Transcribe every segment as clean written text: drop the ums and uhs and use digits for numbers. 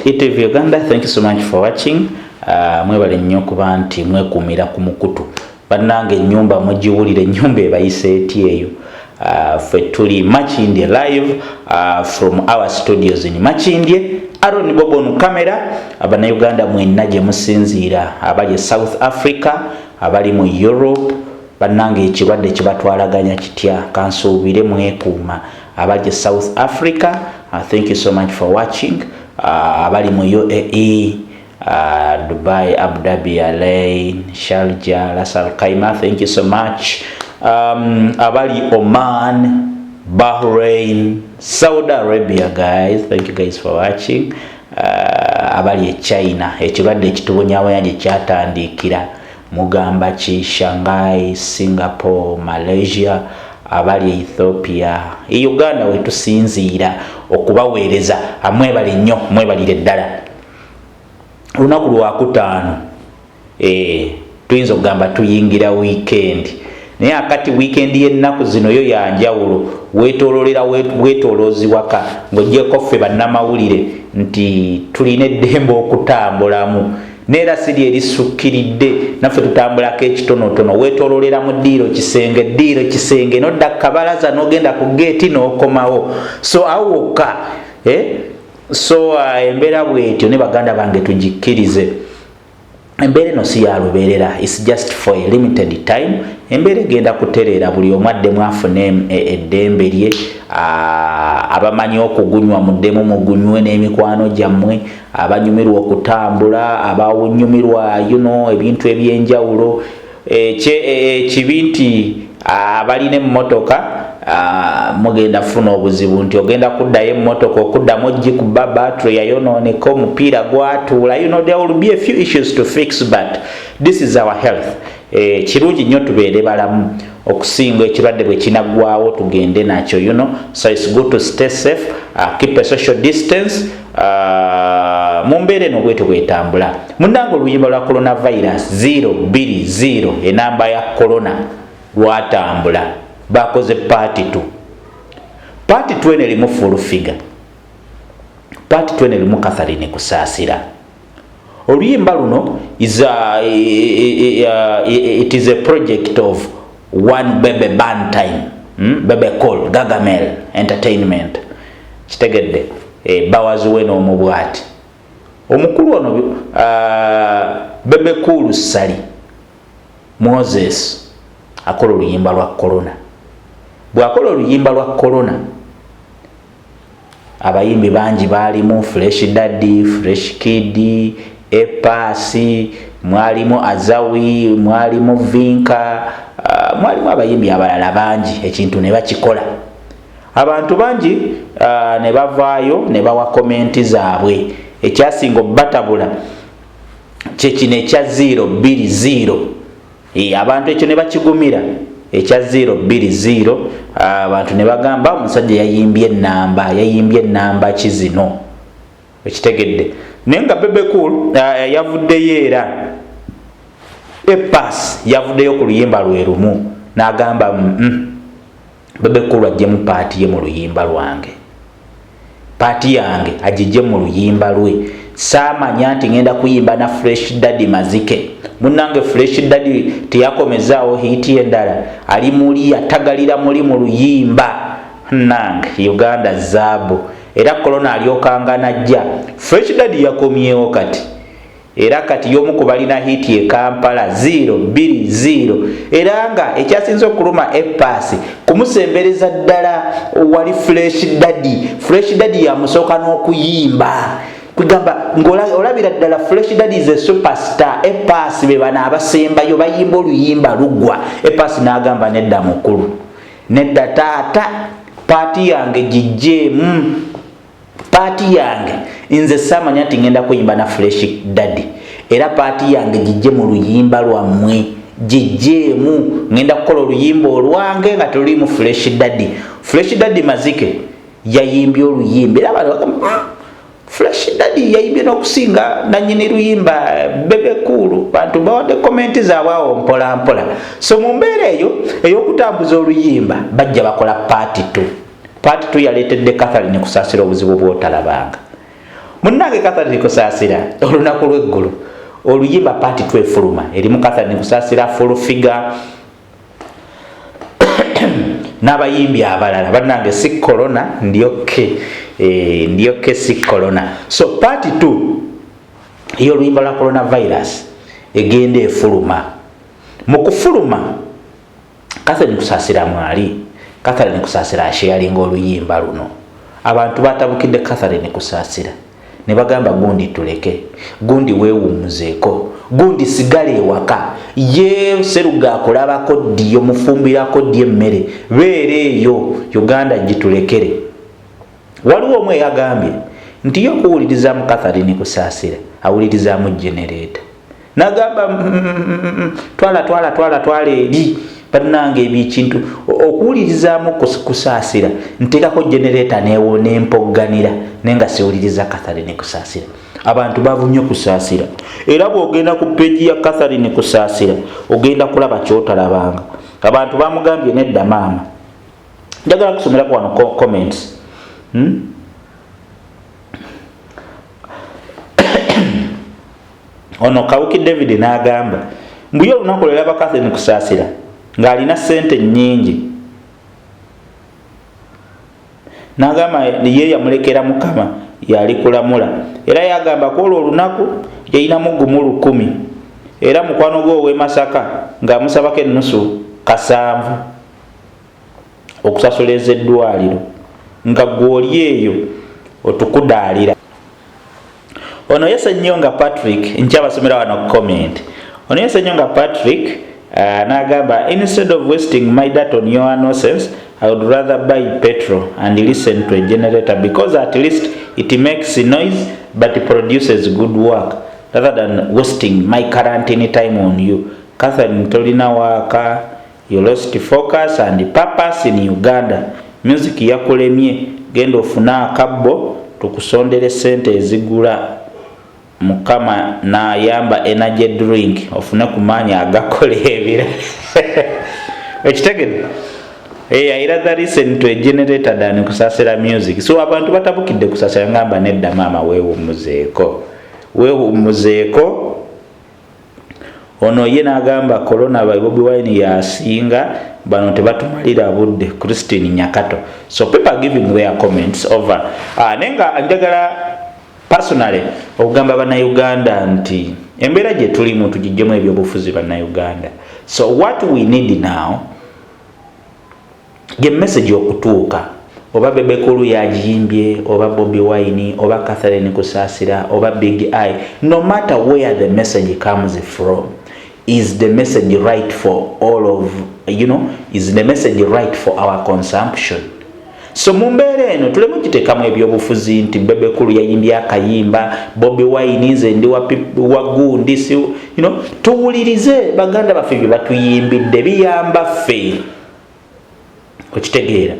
ETV Uganda, thank you so much for watching. Mwebale nnyo okuba nti mwekuumira ku mukutu. Bannange, ennyumba mugiwulire, ennyumba ebayise eti eyo. Ffe tuli Makindye live from our studios in Makindye. Aaron Bobon camera. Abannayuganda mwenna gye musinziira, abali e South Africa, abali mu Europe, bannange, ekirwadde kibatwalaganya kitya? Kansuubire mwekuuma. Abali e South Africa, thank you so much for watching. Abali mu UAE, Dubai, Abu Dhabi, Al Ain, Sharjah, Ras Al Khaimah, thank you so much. Abali Oman, Bahrain, Saudi Arabia, guys, thank you guys for watching. Abali e China, ekirwadde ekitubonyabonya gye kyatandikira, mugamba ki? Shanghai, Singapore, Malaysia, abali e Ethiopia, e Uganda wetusinziira okubaweereza, amwebale nnyo, mwebalire ddala. Olunaku lwakutaano, tuyinza okugamba tuyingira weekend, naye akati weekend y'ennaku zino yo yanjawulo, wetololera bwetoloozi waka, ng'ogyeko ffe bannamawulire nti tulina eddembe okutambulamu, neera siri erisukkiridde, naffe tutambulako ekitonotono. Wetololera mu ddiiro kisenge, ddiiro kisenge, nodda kabalaza, n'ogenda ku geeti, n'okomawo. So awo wokka, eh? So embeera bwetyo ne baganda bange, tugikkirize. Embeera eno si yalubeerera, it's just for a limited time. Embeera egenda kutereera, buli omu addemu afune eddembe lye. Abamanyi okugunywa muddemu mugunywe n'emikwano gyammwe, abanyumirwa okutambula, abanyumirwa ebintu ebyenjawulo. Kibi nti abalina emmotoka mugenda funa obuzibu nti ogenda kuddayo emmotoka okuddamu ogikuba, battery yayonooneka, omupiira gwatuula. There will be a few issues to fix, but this is our health. Kirungi nnyo tubeere balamu okusinga ekirwadde bwe kinaggwawo tugende nakyo. So it's good to stay safe, keep a social distance mu mbeera eno bwetyo bwetambula. Munnange, oluyimba lwa coronavirus 020, enamba ya corona, lwatambula, bakoze part 2. Part 2 eno erimu Full Figure, part 2 eno erimu Catherine Kusaasira. Oluyimba luno it is a project of one Bebe Bantime, Bebe Cool, Gagamel Entertainment. Kitegedde, bawaziwe n'omubwati omukulu ono, Bebe Cool Ssali Moses, akola oluyimba lwa corona. Bw'akola oluyimba lwa corona, abayimbi bangi baalimu: Fresh Daddy, Fresh Kid, A Pass, mwalimu Azawi, mwalimu Vinka, mwalimu abayimbi abalala bangi. Ekintu ne bakikola, abantu bangi ne bavaayo ne bawa comment zaabwe. Ekyasinga obbatabula kyekino ekya 020. Abantu ekyo ne bakigumira, ekya 020. Abantu ne bagamba omusajja yayimbye enamba, yayimbye enamba ki zino? Ekitegedde, naye nga Bebe Cool yavuddeyo, era A Pass yavuddeyo ku luyimba lwe lumu n'agamba, Bebe Cool ajjemu part ye mu luyimba lwange, part yange agijje mu luyimba lwe. Saamanya nti ngenda kuyimba na Fresh Daddy Mazike." Munnange, Fresh Daddy teyakomezaawo hit endala, ali muli atagalira muli mu luyimba. Nange Uganda zaabu, era korona alyokanga najja. Fresh Daddy yakomyewo kati, era kati y'omu ku balina hit e Kampala 020. Era nga ekyasinze okuluma A Pass kumusembereza ddala wali Fresh Daddy. Fresh Daddy yamusooka n'okuyimba, kugamba ng'olabira ddala Fresh Daddy is a superstar. A Pass be bano abasembayo bayimba oluyimba lugwa. A Pass n'agamba, "Nedda mukulu, nedda taata, part yange gijjeemu, part yange. Nze saamanya nti ngenda kuyimba na Fresh Daddy, era part yange gijje mu luyimba lwammwe, gijjeemu. Ngenda kukola oluyimba olwange nga telulimu Fresh Daddy." Fresh Daddy Mazike yayimbye oluyimba, era abantu bagamba, Fresh Daddy yayimbye n'okusinga nanyini luyimba Bebe Cool." Bantu bawadde comment zaabwe awo mpola mpola. So mu mbeera eyo ey'okutambuza oluyimba, bajja bakola part 2. Part 2 yaleetedde Catherine Kusaasira obuzibu bw'otalabanga. Munnange Catherine Kusaasira, olunaku lw'eggulo oluyimba part 2 efuluma erimu Catherine Kusaasira, Full Figure n'abayimbi abalala. Bannange, si corona, ndyoke ndyoke, si corona. So part 2 ey'oluyimba lwa coronavirus egenda efuluma. Mu kufuluma, Catherine Kusaasira mwali. Catherine Kusaasira asharinga oluyimba luno. Abantu batabukidde Catherine Kusaasira ne bagamba, "Gundi tuleke, gundi weewummuzeeko, gundi sigala ewaka." Ye Seruga akulabako ddiyo, mufumbirako ddi emmere? Beera eyo, Uganda gitulekere. Waliwo omu eyagambye nti ye okuwulirizaamu Catherine Kusaasira awulirizaamu generator. Nagamba, "Twala, twala, twala, twala eri." Bannange, ebikintu okuwulirizaamu Kusaasira, nteekako generator newo nempogganira, naye nga siwuliriza Catherine Kusaasira. Abantu bavumye Kusaasira, era bw'ogenda ku page ya Catherine Kusaasira ogenda kulaba kyotalabanga. Abantu bamugambye, "Nedda maama." Njagala kusomerako wano comments, Ono Kawuki David n'agamba mbuye olunaku lweraba Catherine Kusaasira ng'alina sente nnyingi, n'agamba ye yamulekera Mukama yali kulamula. Era yagamba ku olwo olunaku yayinamu gumu 1000, era mukwano gwe ow'e Masaka ng'amusabako ennusu 7 okusasula ez'eddwaliro, nga gw'oli eyo otukudaalira. Ono yese nnyo nga Patrick, nkyabasomera wano comment. Ono yese nnyo nga Patrick n'agamba, "Instead of wasting my data on your nonsense, I would rather buy petrol and listen to a generator, because at least it makes noise but produces good work, rather than wasting my quarantine time on you. Catherine, tolina waaka, you lost focus and purpose in Uganda. Music yakulemye, genda ofune akabbo tukusondere sente ezigula Mukama nayamba energy drink, ofune ku maanyi agakola ebira." Ekitegede? Hey, I rather listen to a generator than Kusasira music. So abantu batabukidde Kusasira. Ngamba, "Nedda maama, weewummuzeeko, weewummuzeeko." Ono ye n'agamba, "Corona by Bobi Wine yasinga, bano tebatumalira budde." Christine Nyakato. So people are giving their comments over. Naye nga njagala personally okugamba Bannayuganda nti embeera gye tulimu tugijjemu ebyobufuzi, Bannayuganda. So what we need now ye message okutuuka, oba Bebe Cool yagiyimbye, oba Bobi Wine, oba Catherine Kusaasira, oba Big Eye, no matter where the message comes from, is the message right for all of you know is the message right for our consumption? So mu mbeera eno tuleme kiteekamu ebyobufuzi nti Bebe Cool yayimbye akayimba, Bobi Wine, nze ndi wa gundi si, tuwulirize baganda baffe bye batuyimbidde, biyamba ffe. Okitegeera?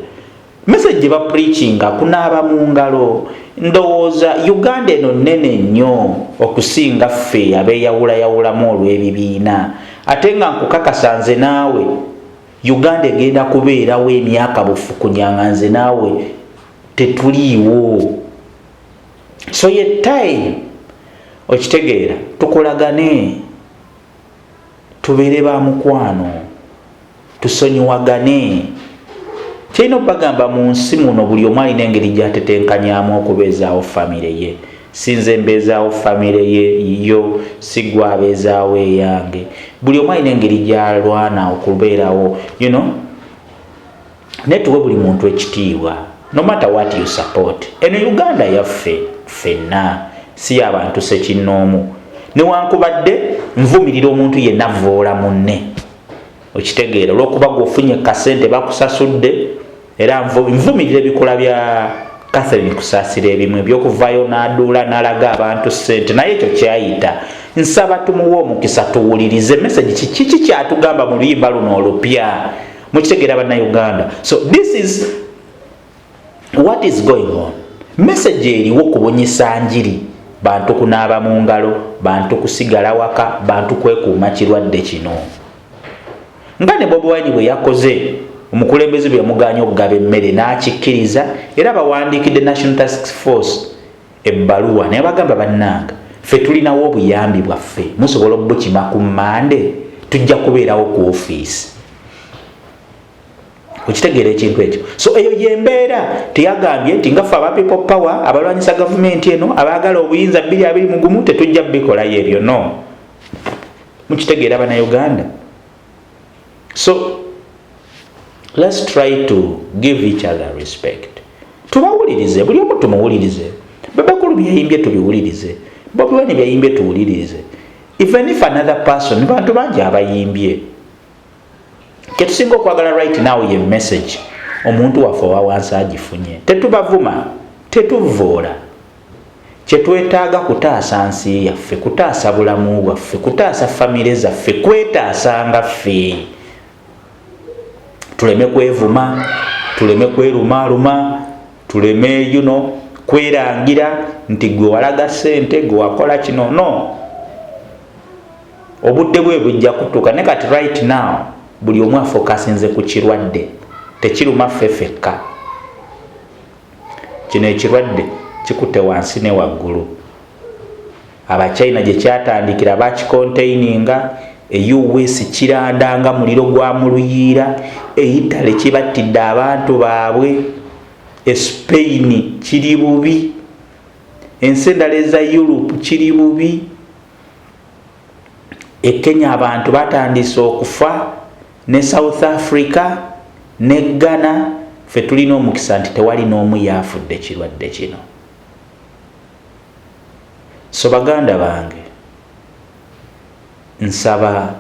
Message gye bapreachinga kunaaba mu ngalo. Ndowooza Uganda eno nnene nnyo okusinga ffe abeeyawulayawulamu olw'ebibiina. Ate nga nkukakasa, nze naawe Uganda egenda kubeerawo emyaka bufukunya nga nze naawe tetuliiwo. So ye time, okitegeera, tukolagane, tubeere ba mukwano, tusonyiwagane. Kyerina okubagamba, mu nsi muno buli omu alina engeri gyatetenkanyamu okubeezaawo famire ye. Si nze mbeezaawo famire ye yo, si gwe abeezaawo eyange. Buli omu alina engeri gyalwana okubeerawo, naye tuwe buli muntu ekitiibwa, no matter what you support. Eno Uganda yaffe ffenna, si yabantu sekinnoomu. Newankubadde nvumirira omuntu yenna voola munne, okitegeera, olwokuba gweofunye kasente bakusasudde. Era nvumirira ebikola bya Catherine Kusaasira ebimu ebyokuvaayo n'aduula n'alaga abantu sente, naye ekyo kyayita. Nsaba tumuwe omukisa, tuwulirize message kiki kyatugamba mu luyimba luno olupya. Mukitegeera, Bannayuganda? So this is what is going on. Message eriwo kubunyisa njiri, bantu kunaaba mu ngalo, bantu kusigala waka, bantu kwekuuma kirwadde kino, nga ne Bobi Wine bwe yakoze, omukulembeze bwe yamuganya okugaba emmere n'akikkiriza. Era bawandiikidde National Task Force. Ebbaluwa naye bagamba, "Bannanga, ffe tulinawo obuyambi bwaffe, musobola obukima ku Mande, tujja kubeerawo ku ofiisi." Okitegeera ekintu ekyo? So eyo yembeera. Teyagambye nti nga ffe aba People Power abalwanyisa gavumenti eno, abaagala obuyinza 2021, tetujja bikolayo ebyo. No, mukitegeera, Bannayuganda? So let's try to give each other respect. Tubawulirize, buli omu tumuwulirize. Bebe Cool byeyimbye tubiwulirize, Bobi Wine byeyimbye tuwulirize, even if another person, bantu bangi abayimbye. Kyetusinga okwagala right now ye message omuntu waffe owa wansi agifunye. Tetubavuma, tetuvoola. Kyetwetaaga kutaasa nsi yaffe, kutaasa bulamu bwaffe, kutaasa famire zaffe, kwetaasanga ffe, tuleme kwevuma, tuleme kwerumaaluma, tuleme kwerangira nti gwe walaga sente, gwe wakola kino. No, obudde bwe bujja kutuuka. Ne kati right now buli omu afokasinze ku kirwadde. Tekiruma ffe ffekka. Kino ekirwadde kikutte wansi ne waggulu. Abachina gye kyatandikira bakikontaininga, e US kirandanga muliro gwa muluyiira, e Italy kibattidde abantu baabwe, e Spain kiri bubi, ensi endala eza Europe kiri bubi, e Kenya abantu batandise okufa, ne South Africa ne Ghana. Ffe tulina omukisa nti tewali n'omu yaafudde kirwadde kino. So baganda bange, nsaba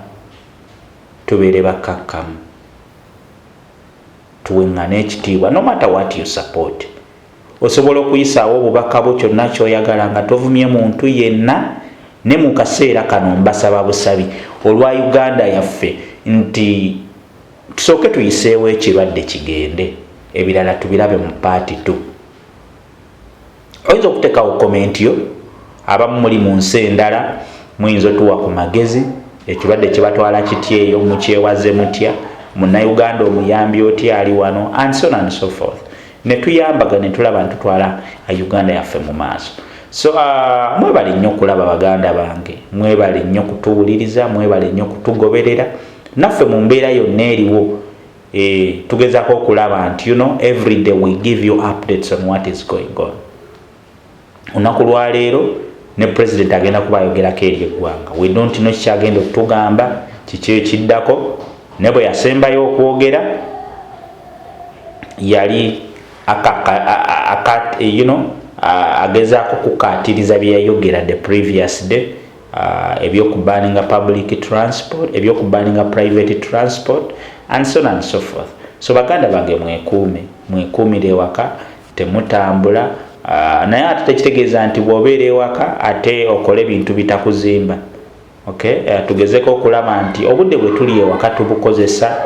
tubeere bakkakkamu, tuweŋŋane ekitiibwa. No matter what you support, osobola okuyisaawo obubaka bwo kyonna kyoyagala nga tovumye muntu yenna. Ne mu kaseera kano mbasaba busabi olwa Uganda yaffe nti tusooke tuyiseewo ekirwadde kigende, ebirala tubirabe mu part 2. Oyinza okuteekawo comment yo. Abamu muli mu nsi endala, muyinza otuwa ku magezi, ekirwadde kibatwala kiti eyo, mukyewaze mutya, Munnayuganda omuyambi otya ali wano, and so on and so forth, ne tuyambaga ne tulaba ntutwala Uganda yaffe mu maaso. So mwebale nnyo okulaba, baganda bange, mwebale nnyo kutuwuliriza, mwebale nnyo kutugoberera. Naffe mu mbeera yonna eriwo, tugezaako okulaba nti every day we give you updates on what is going on. Olunaku lwaleero ne president agenda kuba ayogerako eri eggwanga. We don't know kikyagenda okutugamba, kiki ekiddako. Ne bwe yasembayo okwogera yali agezaako kukaatiriza bye yayogera the previous day, ebyokubaninga public transport, ebyokubaninga private transport, and so on and so forth. So baganda bange, mwekuume, mwekuumire ewaka, temutambula. Naye ate tekitegeeza nti bw'obeera ewaka ate okole ebintu bitakuzimba. Okay, tugezeko okulaba nti obudde bwe tuli ewaka tubukozesa.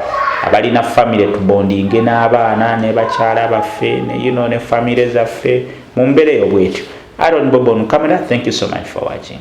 Abalina famire, tubondinge n'abaana ne bakyala baffe ne famire zaffe mu mbeera eyo bwetyo. Aron Bobon camera, thank you so much for watching.